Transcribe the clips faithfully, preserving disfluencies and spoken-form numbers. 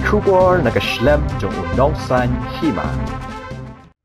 Khubor na ka shlem jong u nongsan hima.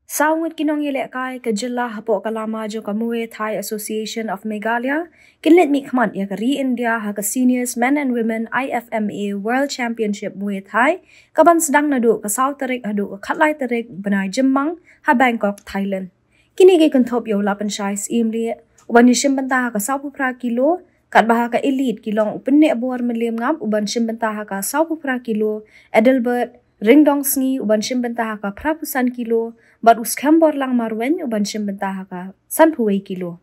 Saw ngut ki nongïalehkai ka jylla hapoh ka lama jong ka Muay Thai Association of Meghalaya kin leit mihkhmat ïa ka ri India ha ka Seniors Men and Women I F M A World Championship Muay Thai, kaban sdang naduh ka saw tarik haduh ka khatlai tarik bnai Jymmang ha Bangkok, Thailand. Kine ki kynthup ïa u Lapynshai Syiemlieh uban ïashim bynta ha ka sawphew phra kilo, katba ha ka elite ki long u Pynneh Bormylliemngap uban shim bynta ha ka sawphew phra kilo, Adelbert Ringdongsngi uban shim bynta ha ka phraphew san kilo, bad u Skemborlang Marwein uban shim bynta ha ka sanphew wei kilo.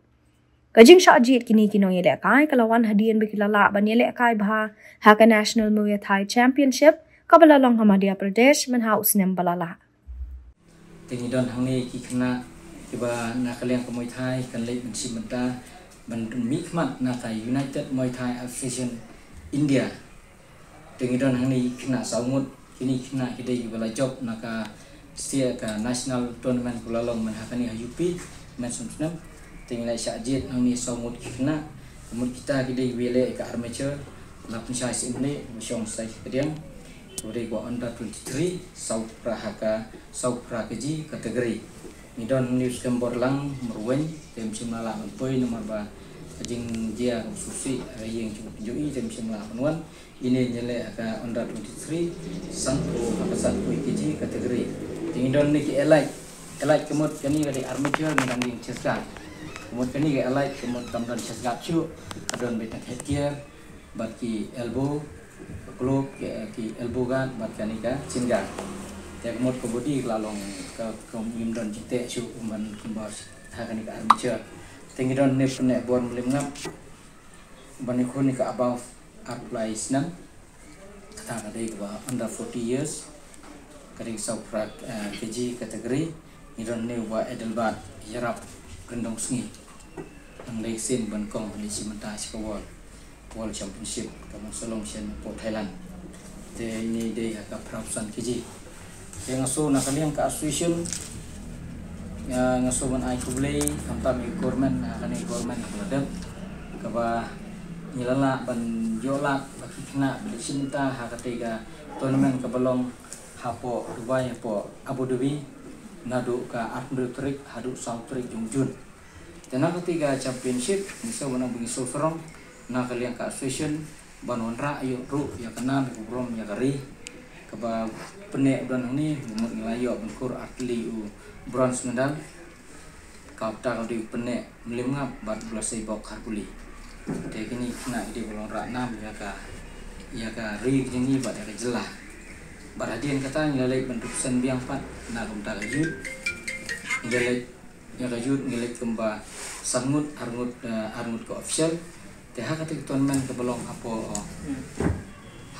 Ka jingshah jied kine ki nongïalehkai ka la wan hadien ba ki la lah ban ïalehkai bha ha ka National Muay Thai Championship kaba la long ha Madhya Pradesh mynha u snem ba la lah. Te ngi don hangne ki khynnah kiba na ka liang ka Muay Thai kan leit ban shim bynta ban mihkhmat na ka United Muay Thai Association India. Te ngi don hangne ki khynnah saw ngut, kine ki khynnah ki dei kiba la jop na ka state ka national tournament kaba la long mynha kane ha U P mynshwa snem. Te ngi la shah jied hangne saw ngut ki khynnah, ka mut kita ki dei kiba ïaleh ka armature, Lapynshai Syiemlieh, ba shong sha ka diang, kaba dei ka under twenty-three, saw phra ha ka, saw phra kg category. Ngi don hangne u Skemborlang Marwein, te um shym la lah ban poi namar ba ka jingjia ka sngewsih ha ïing jong u pynjoi, te um shym la lah ban wan. Ine ngi ïaleh ha ka under twenty-three, sanphew, ha ka sanphew kg category. Te ngi don hangne ki elite, elite ka mut kane ka dei armature, ngi dang ïeng chest guard. Ka mut kane ka elite ka mut kam don chest guard shuh, ka don beit na ka headgear, bad ki elbow, ka glove, ki, ki elbow guard, bad kane ka shin guard. Te ka mut ka body ka la long ka, ka ym don jingteh shuh kumban kumba ha kane ka armature. Te ngi don hangne u Pynneh Bormylliemngap uban ïakhun ïa ka above arphew lai snem. Kata ka dei kaba under forty years. Ka dei saw phra, eh, kg category. Ngi don hangne u Bah Adelbert Ïarap Ringdongsngi. Nang dei sien ban kong ban leit shim bynta sha ka World, World Championship kaba sa long sha Thailand. Te ine dei ha ka phraphew san kg. Te nga sngew na ka liang ka association, nga, nga sngew ban ai khublei khamtam ïa ka government, ha kane ka government kaba la dep, kaba ngi la lah ban ïoh lad ba ki khynnah ba leit shim bynta ha katei ka tournament kaba long hapoh Dubai, hapoh Abu Dhabi, naduh ka arphew hynriew tarik haduh saw tarik jong June. Te na katei ka championship, ngi sngew ban ong ba ngi sngew sarong na ka liang ka association ban wanrah ïa ruh ïa ka nam, ïa ka burom ïa ka ri. Kaba pynneh u don hangne, mut ngi la ïoh ban kur artylli u bronze medal. Ka bynta ka dei u Pynneh Mylliemngap bad u Blasiebok Kharpuli. Te kine ki khynnah ki dei ban wanrah nam ïa ka, ïa ka ri jong ngi bad ïa ka jylla. Bad hadien kata ngi la leit ban represent biang pat na ka bynta ka youth. Ngi la leit ïa ka youth, ngi leit kumba san ngut, ar ngut, eh, ar ngut ka official. Te ha katei ka tournament kaba long hapoh,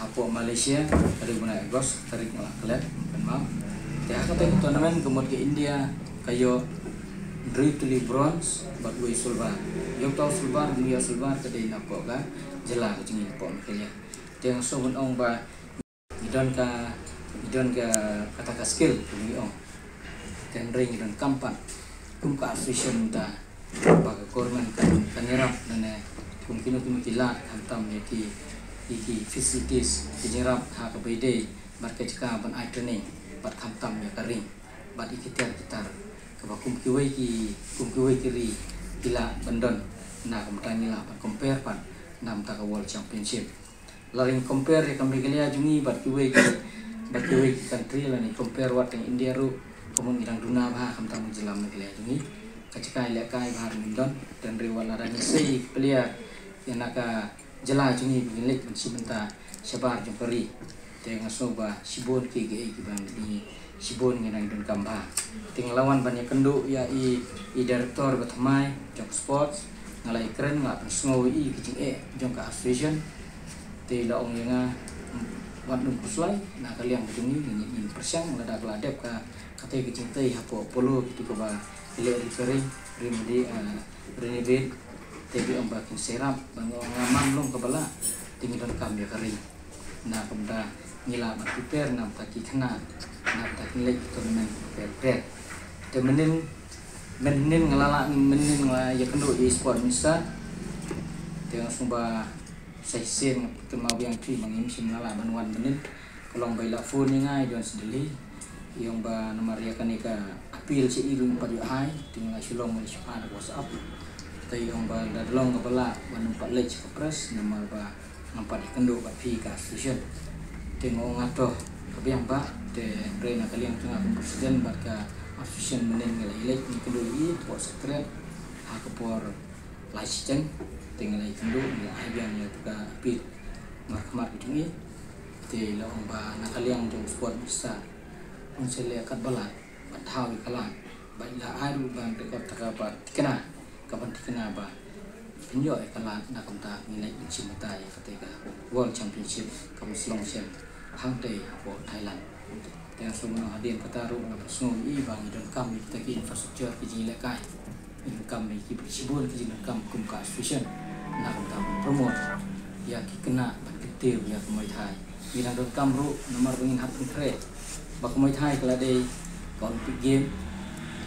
hapoh Malaysia, ka dei bnai August, tarik nga la klet, kynmaw. Te ha katei ka tournament ka mut ka India ka ïoh hynriew tylli bronze bad wei silver. Ïoh tau silver, ïoh silver ka dei napoh ka jylla ka jong ngi napoh Meghalaya. Te nga sngew ban ong ba ngi don ka, ngi don ka, kata ka skill, kum ngi ong. Te hynrei ngi donkam pat kum ka association mynta ba ka government kan, kan ïarap, lane kum kino kino ki lad khamtam ïa ki, ïa ki facilities, ki jingïarap ha kaba ïadei bad ka jaka ban ai training bad khamtam ïa ka ring bad ïa ki tiar ki tar kaba kum kiwei ki, kum kiwei ki ri ki lah ban don. Na ka bynta ngi lah ban compare pat na ka bynta ka World Championship. Lada ngi compare ïa ka Meghalaya jong ngi bad kiwei ki, bad kiwei ki country, lada ngi compare wat tang India ruh, ka mut ngi dang duna bha khamtam ka jylla Meghalaya jong ngi. Ka jaka ïalehkai bha ruh ngim don, te hynrei wat lada ngi sei player ïa na ka jylla jong ngi ba ngin leit ban shim bynta shabar jong ka ri. Te nga sngew ba shibun kiei kiei kiba ngi, shibun ngi dang donkam bha. Te nga la wan ban ïakynduh ïa i, i director ba thymmai jong ka sports, nga la ïakren, nga la pynsngew ïa i ki jingeh jong ka association. Te la ong ïa nga, wat nym khuslai, na ka liang ka jong ngi ngin, ngin pyrshang lada ka la dep ka, katei ka jingtei hapoh Apollo kito kiba ki leh repairing, remedi, ah, renovate. Te ki ong ba kin sa ïarap, ba nga ong nga man long kaba lah. Te ngi donkam ïa ka ring. Na ka bynta ngi lah ban prepare na bynta ki khynnah, na bynta kin leit ki tournament prepare, prepare. Te mynnin, mynnin nga la lah, mynnin nga la ïakynduh ïa i sport minister. Te nga sngew ba sa shisien nga kynmaw biang, te ma ngim shym la lah ban wan mynnin. Ka long ba i la phone ïa nga i don sha Delhi. I ong ba namar ïa kane ka appeal sha i ruh ngam pat ïoh ai, te nga la shu long, nga la shu ai da WhatsApp. Te i ong ba lada long kaba lah ba nym pat leit sha ka press namar ba ngam pat ïakynduh bad phi ka association. Te nga ong nga to ka biang bah, te hynrei na ka liang jong nga kum president bad ka association mynnin ngi la ïaleit ngi kynduh ïa i hapoh secretariat ha ka por lai shiteng. Te ngi la ïakynduh ngi la ai biang ïa ka appeal markhmat ka jong i. Te i la ong ba na ka liang jong u sport minister un sa leh katba lah ban thaw ïa ka lad, ba i la ai ruh ban record ta kaba thikna, kaban thikna ba phin ïoh ïa ka lad na ka bynta ngi leit ban shim bynta ïa kata ka World Championship kaba sah long shen hangtei hapoh Thailand. Te nga sngew mynno hadien kata ruh nga pyrshang ïa i ba ngi donkam ïa kita ki infrastructure, ki jingïalehkai. Ngi donkam ïa ki bad shibun ki jingdonkam kum ka association na ka bynta ban promote ïa ki khynnah ban kyntiew ïa ka Muay Thai. Ngi dang donkam ruh namar ba ngin hap ban khreh ba ka Muay Thai ka la dei ka Olympic Game,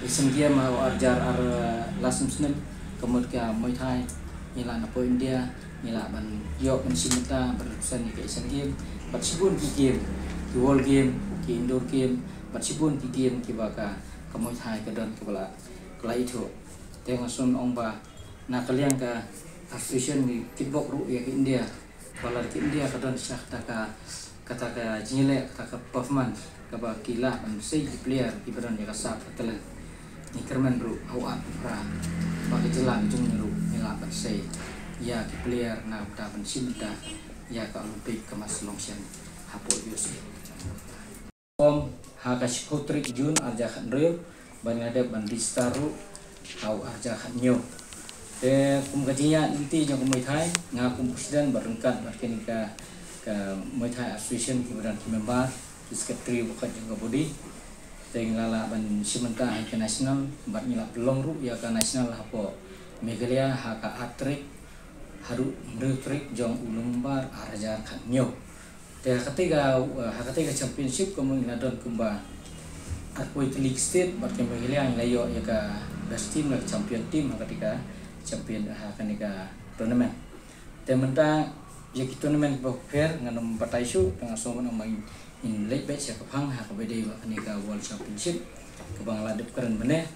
Asian Game ha u ar hajar ar, eh, langsung snem. Ka mut ka Muay Thai ngi la na poh India ngi lah ban ïoh ban shim bynta ban represent ïa ka Asian Game bad shibun ki game, ki World Game, ki Indoor Game bad shibun ki game kiba ka, ka Muay Thai ka don kaba la, ka la ithuh. Te nga sngew ong ba na ka liang ka association ngi kitbok ruh ïa ka India. Ba lada ka India ka don sha kata ka, kata ka jingïaleh, kata ka performance kaba ki lah ban sei ki player kiba don ïa ka sap ka talent. Ngi kyrmen ruh ha u ar phra ba ka jylla ka jong ngi ruh ngi lah ban sei ïa ki player na ka bynta ban shim bynta ïa ka Olympic kaba sah long shen hapoh U S A. Form ha ka shiphew tarik June ar hajar khathynriew, bad nga dep ban register ruh ha u ar hajar khathynñiew. Te kum ka jingïaid lynti jong ka Muay Thai, nga kum president bad ryngkat bad kane ka, ka Muay Thai Association kiba don ki member, ki secretary, baroh jong ka body. Te ngi la lah ban shim bynta ha ka national bad ngi la pynlong ruh ïa ka national hapoh Meghalaya ha ka ar tarik haduh hynriew tarik jong u November ar hajar khathynñiew. Te ha katei ka, ha katei ka championship kumba ngi la don kumba arphew tylli ki state bad ka Meghalaya ngi la ïoh ïa ka best team, la ka champion team ha katei ka champion, ha kane ka tournament. Te mynta ïa ki tournament ba pher ngan ym batai shuh, te nga sngew ban ong ba ngin leit beit sha ka phang ha kaba dei ba kane ka World Championship kaba nga la dep kren mynne.